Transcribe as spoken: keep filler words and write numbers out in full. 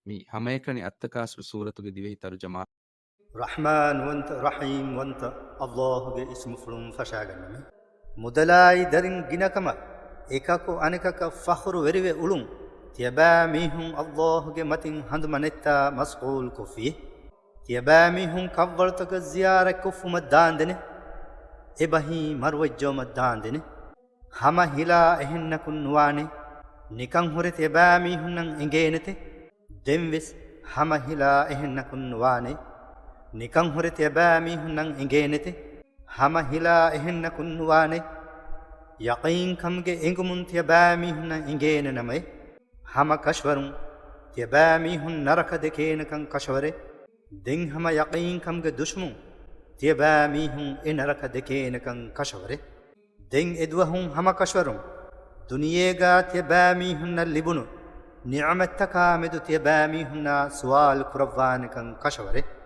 މި ހަމައެކަނި އައްތަކާސުރު ސޫރަތުގެ ދިވެހި ތަރުޖަމާ. ރަޙްމާންވަންތަ، ރަޙީމްވަންތަ އައްލާހުގެ އިސްމުފުޅުން ފަށާގަންނަމޭ. މުދަލާއި ދަރިން ގިނަކަމަށް އެކަކު އަނެކަކަށް ފަޚުރުވެރިވެ އުޅުން، ތިޔަބައިމީހުން އައްލާހުގެ މަތިން ހަނދުމަނެއްތާ މަޝްޣޫލުކޮށްފި. ތިޔަބައިމީހުން ކަށްވަޅުތަކަށް ޒިޔާރަތްކޮށްފުމަށް ދާންދެނެ. އެބަހީ މަރުވެއްޖައުމަށް ދާންދެނެ. ހަމަ ހިލާ އެހެންނަކުން ނުވާނެ. ނިކަން ހުރެ ތިޔަބައިމީހުންނަށް އެނގޭނެތެ. ދެންވެސް ހަމަ ހިލާ އެހެންނަކުން ނުވާނެ. ނިކަން ހުރެ ތިޔަބައިމީހުންނަށް އެނގޭނެތެ. ހަމަ ހިލާ އެހެންނަކުން ނުވާނެ. ޔަޤީންކަމުގެ އެނގުމުން ތިޔަބައިމީހުންނަށް އެނގޭނެ ނަމައެ، ހަމަ ކަށަވަރުން ތިޔަބައިމީހުން ނަރަކަ ދެކޭނެކަން ކަށަވަރެއް. ދެން ހަމަ ޔަޤީންކަމުގެ ދުޝްމުން ތިޔަބައިމީހުން އެ ނަރަކަ ދެކޭނެކަން ކަށަވަރެއް. ދެން އެދުވަހުން ހަމަކަށަވަރުން ދުނިޔޭގާ ތިޔަބައިމީހުންނަށް ލިބުނު ނިޢުމަތްތަކާ މެދު ތިޔަބައިމީހުންނާ ސުވާލު ކުރައްވާނެކަން ކަށަވަރެއް.